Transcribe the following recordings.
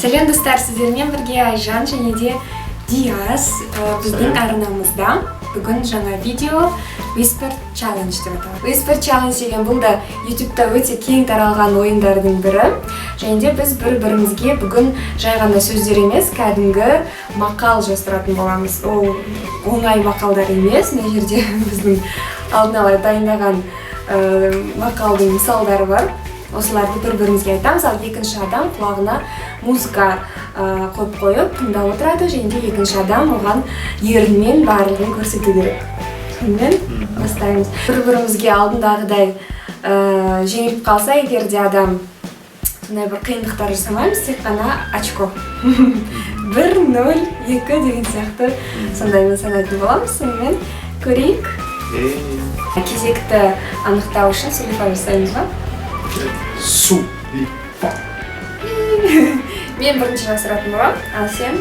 Сәлем, достар! Сіздермен бірге Айжан және де Диас. Біздің Сәлем. арнамызда бүгін жаңа видео, Whisper Challenge деп аталады. Whisper Challenge деген бұл да Ютубта өте кең таралған ойындардың бірі. Және де біз бір бірімізге бүгін жай ғана сөздер емес, кәдімгі мақал жасыратын боламыз. Ол оңай мақалдар емес. Мына жерде біздің алдын ала дайындаған мақалдың мысалдары бар. Осыларды бір бірімізге айтамыз, ал екінші адам құлағына музыка қойып қойып тыңдап отырады және де екінші адам оған ерінмен барлығын көрсету керек. Сонымен, бастаймыз. Бір бірімізге алдындағыдай, жеңіліп қалса егер де адам, сондай бір қиындықтар жасамаймыз, тек қана очко 1, 0, 2 деген сияқты сондаймен санайтын боламыз. Сонымен, көрейік. Кезекті анықтау үшін сулифа жасаймыз ба? Су лифа. Мен бірінші жасыратын боламын, ал сен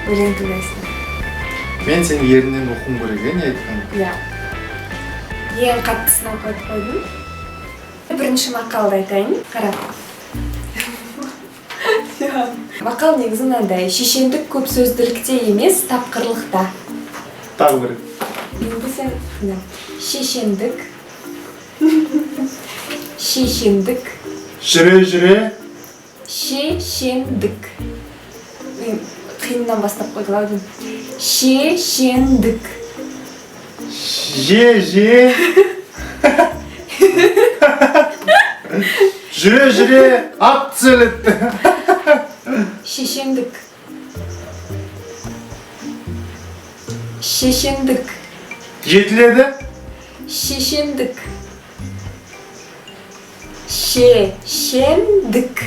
өлең тыңдайсың. Мен сенің еріннен оқуым керек, иә, не айтқанын? Иә, ең қаттысынан қойып қойдым. Бірінші мақалды айтайын, қара. Мақал негізі мынандай: шешендік көп сөзділікте емес, тапқырлықта. Тағы бір. Енді сен мына. Шешендік, шешендік. Жүре жүре. Шешендік. Мен қиыннан бастап қойдым ау деймін. Шешендік. Же же жүре жүре ат түзеледі. Шешендік, шешендік. Жетіледі. Шешендік, шешендік.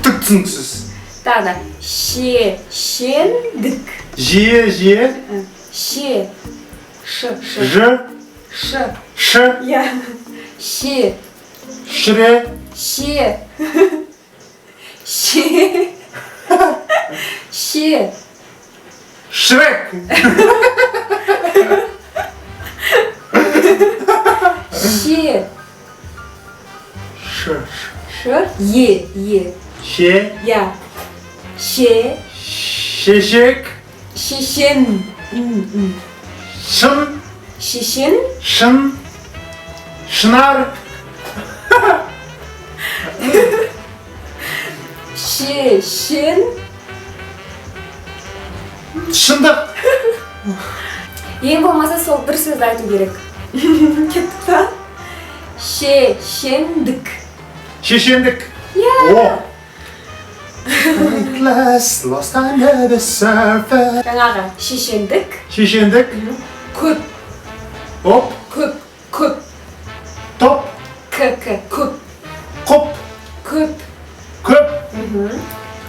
Түк түсініксіз. Тағы да: шешендік. Жиі жиі. Ше, ш, ш. Ж. Ш. Ш. Иә, ше. Шіре. Ше, ше, ше. Шрек. Ше. Ш. Ш, е, е. Ше. Иә, ше. Шешек. Шешен. М, м. Шын. Шешен. Шын, шынар. Шешен. Шындық. Ең болмаса сол бір сөзді айту керек. Кеттік па? Шешендік. Шешендік. Иә. О. Weightless, lost under the surface. Жаңағы шешендік. Шешендік. Көп. Оп. Көп, көп. Топ. К, к, көп. Құп. Көп. Көп.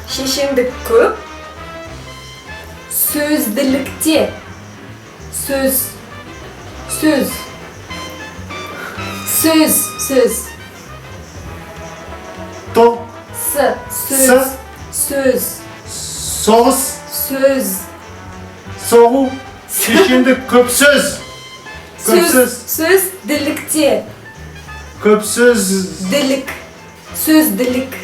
Шешендік көп сөзділікте, сөз, сөз, сөз, сөз. Топ. С, сөз. Сөз. Соғыс. Сөз. Соғу. Шешендік көп сөз, көп сөз. Сөз. Сөзділікте. Көп сөз. Ділік, сөзділік.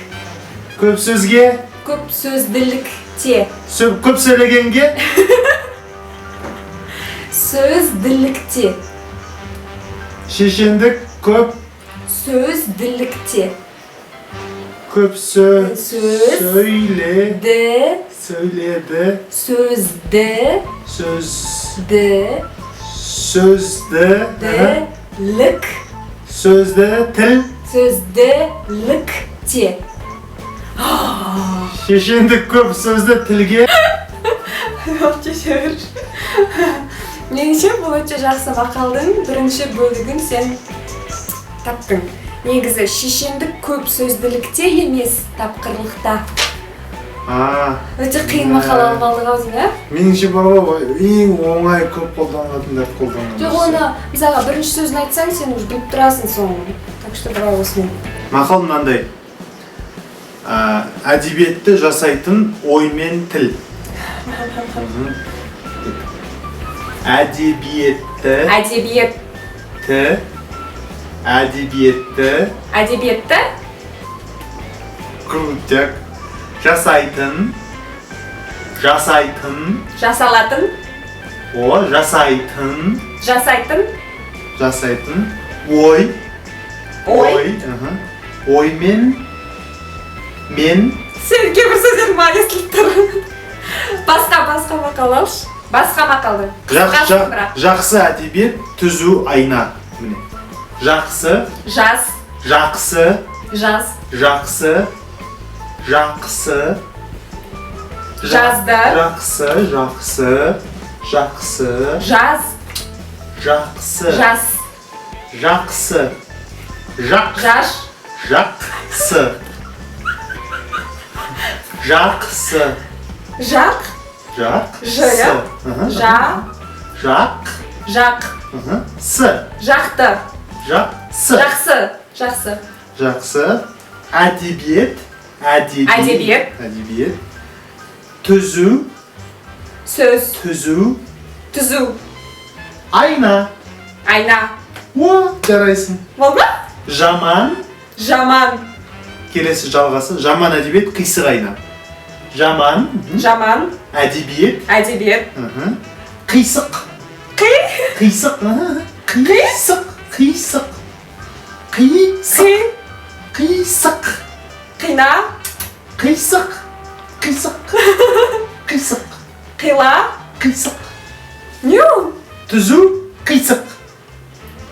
Көп сөзге. Көп сөзділікте. Көп сөйлегенге. Сөзділікте. Шешендік көп. Сөзділікте. Көп Сөз. Сөйле. Ді. Сөйледі. Сөзді. Сөз. Ді. Сөзді. Ді. Лік. Сөзді тіл. Сөзділікте. Шешендік көп сөзді тілге. Кешір. Меніңше, бұл өте жақсы. Мақалдың бірінші бөлігін сен таптың. Негізі шешендік көп сөзділікте емес, тапқырлықта. А. Өте қиын мақал алып алдық ау деймін, иә. Меніңше, бар ғой, ең оңай, көп қолданылатындарды қолданған. Жоқ, оны мысалға бірінші сөзін айтсаң, сен уже біліп тұрасың соңын. Так что давай осымен. Мақал мынандай: әдебиетті жасайтын ой мен тіл. Әдебиетті. Әдебиет. Ті. Әдебиетті. Әдебиетті. Крутяк. Жасайтын. Жасайтын. Жасалатын. О, жасайтын. Жасайтын. Жасайтын. Ой. Ой. Аха. Оймен. Мен. Сен кейбір сөздер маған естіліп тұр. Басқа мақал алшы. Басқа мақалды. Қысқасын бірақ. Жақсы әдебиет түзу айна. Міне. Жақсы. Жас. Жақсы. Жас. Жақсы. Жақсы. Жазды. Жақсы, жақсы. Жақсы. Жаз. Жақсы. Жас. Жақсы. Жақ. Жаш. Жақсы. Жақсы. Жақ. Жақ. Ж, иә? Аха. Жа. Жақ. Жақ. Аха. Сы. Жақты. Жақсы. Жақсы. Жақсы. Жақсы. Әдебиет. Әдебиет. Әдебиет. Әдебиет. Түзу. Сөз. Түзу. Түзу. Айна. Айна. О, жарайсың. Болды ма? Жаман. Жаман. Келесі жалғасы. Жаман әдебиет қисық айна. Жаман. Жаман. Әдебиет. Әдебиет. Мхм. Қисық. Қи. Қисық. Аха. Қисық. Қисық. Қисық. Қи. Қисық. Қина. Қисық. Қисық. Қисық. Қила. Қисық. Не ол? Түзу. Қисық.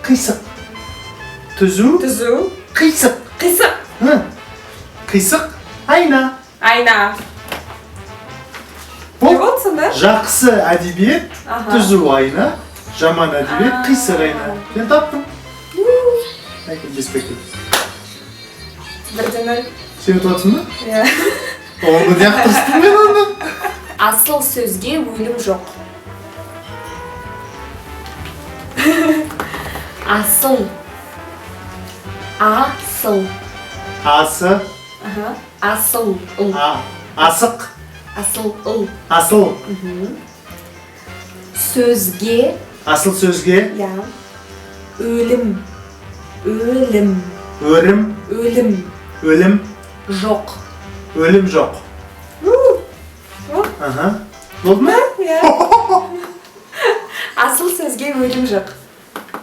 Қисық. Түзу. Түзу. Қисық. Қисық. Hı. Қисық. Айна. Айна. Не Бұл болды сонда? жақсы әдебиет, Аха. түзу айна, жаман әдебиет, А. қисық айна. Сен таптың. Әкел беспекті. 1-0. Сен ұтып жатсың ба? Иә. Оны неғып тырыстым мен оны? Асыл сөзге өлім жоқ. Асыл. Асыл. Асы, Аха. Асыл. Ыл. а, асық, Асыл. Ыл. асыл. Сөзге. Асыл сөзге Я. Өлім. Өлім. өрім, Өлім. өлім, Жоқ. өлім жоқ. Аха. Болды ма? Иә. Асыл сөзге өлім жоқ.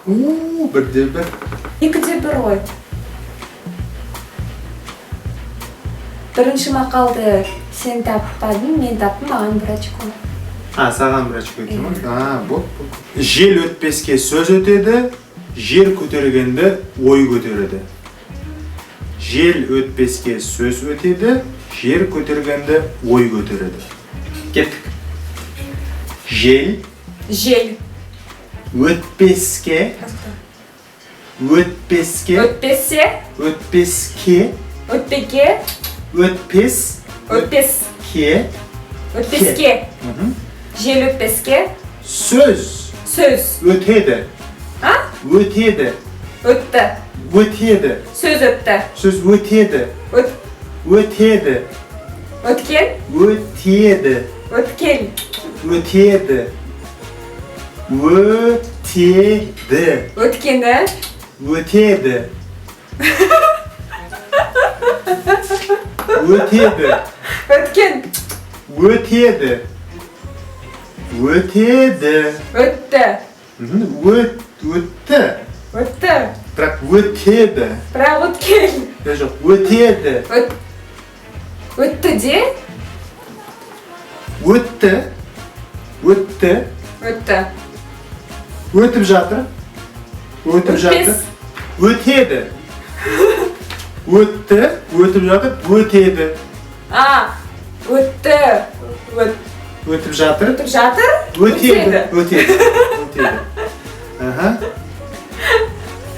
У, 1-1. 2-1 ғой. Бірінші мақалды сен таппадың, мен таптым, маған бір очко. А, саған бір очко екен ғой? А, болды, болды. Жел өтпеске сөз өтеді, жер көтергенді ой көтереді. Жел өтпеске сөз өтеді, жер көтергенді ой көтереді. Кеттік. Жел Жел. өтпеске, өтпеске, Өтпесе, өтпеске, өтпеке, өтпес, өтпес, ке, өтпеске. Мхм. Жел өтпеске, Сөз сөз. өтеді. А? Өтеді. Өтті. Өтеді. Сөз өтті. Сөз өтеді. Өт, Өтеді. өткен, Өтеді. өткел. Өтеді. Өтеді. Өткені, Өтеді. Өтеді. өткен, Өтеді. Өтеді. өтті, Мхм, Өт, өтті. өтті. Бірақ өтеді. Бірақ өткен. Е, жоқ, өтеді. Өт, өтті де, Өтті. Өтті. өтті. Өтіп жатыр. Өтіп Өтпес. жатыр. Өтеді. Өтті, өтіп жатыр, өтеді. А, өтті. Өт, Өтіп жатыр. өтіп жатыр, Өтеді. Өтеді. Өтеді. Аха.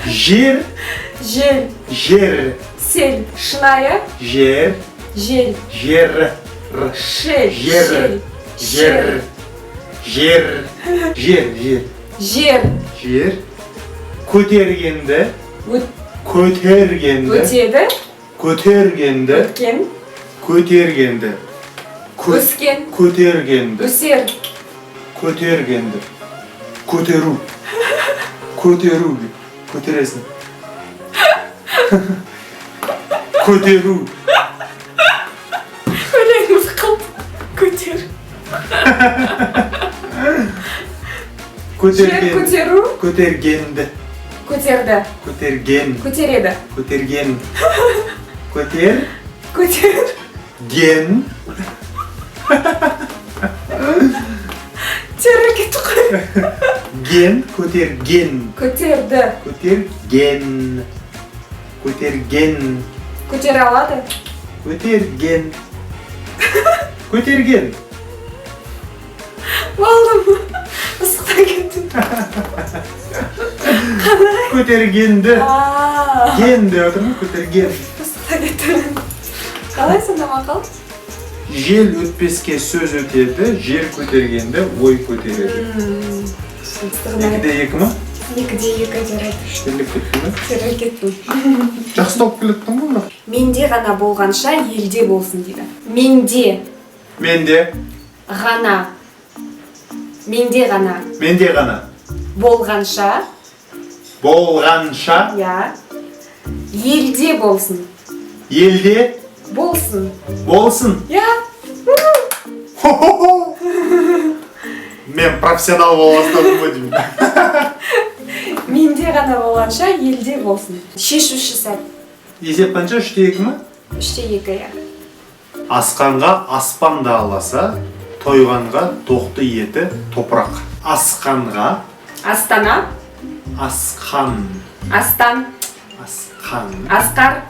Жер, Жел, жер, сел, шынайы, жер, жел, жер, р, шел, Жер. шел, жер, жер, жер, жер, жер, жер. Көтергенді, өт, көтергенді, өтеді, көтергенді, өткен, көтергенді. Өскен, Көтергенді. Өсер, Көтергенді. Көтеру. Көтеру. Көтересің. Көтеру. Жер Көтерген. Көтеру. Көтергенді. Көтерді. Көтерген. Көтереді. Көтерген. Көтер. Көтер. Ген. Теріліп кетті ғой. Ген. Көтерген. Көтерді. Көтерген. Көтерген. Көтере алады. Көтерген. Көтерген. Болдым. Ыстықтан кеттім. Көтергенді. А, Ген деп отырмын, көтерген. ыстықтан кеттім. Қалай сонда мақал? Жел өтпеске сөз өтеді, жер көтергенді ой көтереді. 2-2 ма? 2-2, жарайды. Терлеп кеттің бе? Теріліп кеттім. Жақсы тауып келе жаттың ғой бірақ. Менде ғана болғанша, елде болсын дейді. Менде Менде, ғана. Менде ғана менде ғана. Болғанша, Болғанша иә. Елде болсын. Елде Болсын. Болсын. Иә. Хо-хо-хо. Мен профессионал бола бастадым ғой деймін. Менде ғана болғанша, елде болсын. Шешуші сәт. Есеп қанша? 3-2 ма? 3-2, иә. Асқанға аспан да аласа, тойғанға тоқты еті топырақ. Асқанға, Астана, асқан, астан, асқан, асқар,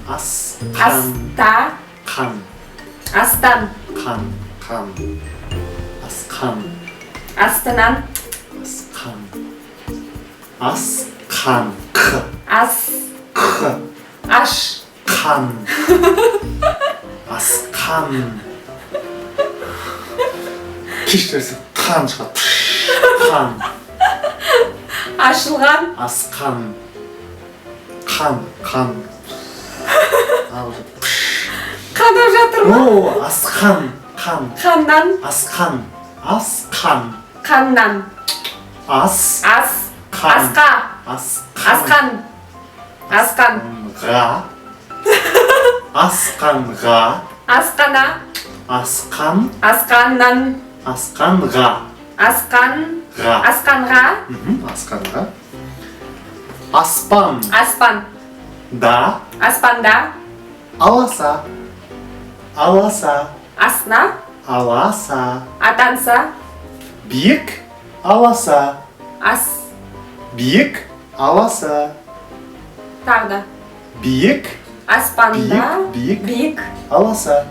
асқан, аста, қан, астан, қан, қан, асқан, астынан, асқан, асқан, қ, ас, қ, аш, қан, асқан. Кешірсің, қан шығады. Қан. Ашылған, Асқан. Қан, қан. Қанап жатыр ма? О, асқан, қан, Қаннан, асқан, асқан, қаннан, ас, ас, қан, асқа, асқан, асқан, асқан, ға, асқанға, асқана, асқан, асқаннан, асқанға, асқан, ға. Асқанға, Асқанға. Аспан аспан, да аспанда, аласа, аласа, астына, аласа, атанса, биік, аласа, ас, биік, аласа, тағы да, биік, аспанда, биік, биік, биік, аласа,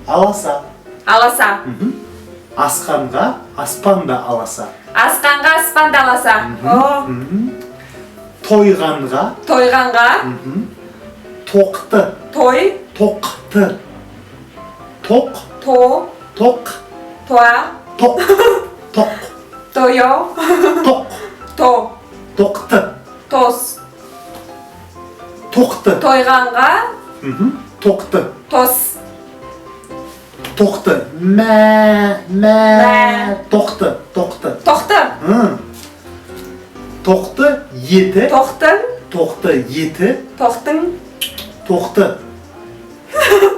аласа. Аласа, Асқанға аспан да аласа. Асқанға аспанда аласа. О, Тойғанға, тойғанға, тоқты, той, тоқты, тоқ, то, тоқ, тоа, тоқ, тоқ, тойо, тоқ, то, тоқты, тос, тоқты, тойғанға, Тоқты, тос, тоқты, мә, мә, Мә. Тоқты, тоқты. Тоқты, Тоқты еті, тоқтың, тоқты еті, тоқтың, тоқты.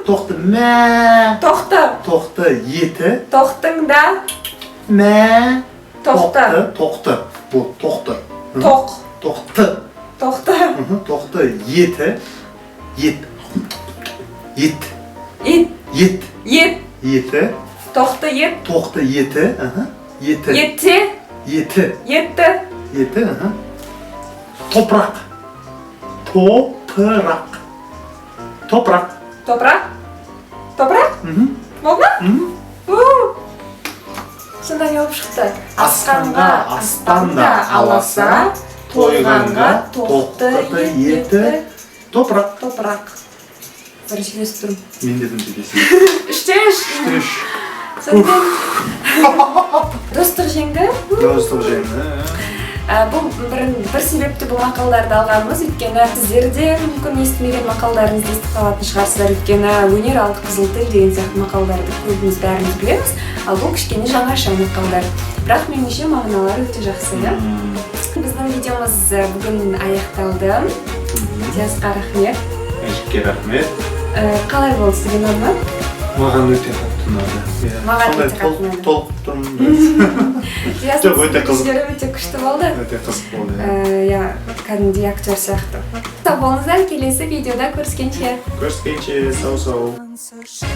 Тоқты, мә, тоқты, тоқты еті, тоқтың да, мә, тоқты, тоқты, бұл тоқты. Тоқ, Тоқты, тоқты, Тоқты еті, ет, ет, ит, ет, ет, еті, тоқты ет, тоқты еті, еті, етте, еті, етті, еті, Топырақ, топырақ, топырақ. Топырақ, топырақ, болды ма? У! Сонда не болып шықты? Асқанға аспан да аласа, тойғанға тоқты еті топырақ. Топырақ. Бірінші сөйлесіп тұрмын. Мен де дым жетесің. 3-3. 3. Сонымен достық жеңді. Достық жеңді. Бұл бір себепті бұл мақалдарды алғанымыз, өйткені сіздер де мүмкін естімеген мақалдарыңызды естіп қалатын шығарсыздар, өйткені өнер алды қызыл тіл деген сияқты мақалдарды көбіміз, бәріміз білеміз, ал бұл кішкене жаңаша мақалдар, бірақ меніңше мағыналары өте жақсы, иә. Біздің видеомыз бүгін аяқталды. Диасқа рахмет. Әжікке рахмет. Қалай болды, сізге ұнады ма? Маған өте қатты. Қатты ұнады, иә. Маған Сондай өте қатты ұнады. Толқып тұрмын. Диастың Жоқ, өте қызық. сөйлеу өте күшті болды. Өте қызық болды, иә. Иә, кәдімгідей актер сияқты. Сау болыңыздар, келесі видеода көріскенше. Көріскенше, сау, сау. Сау.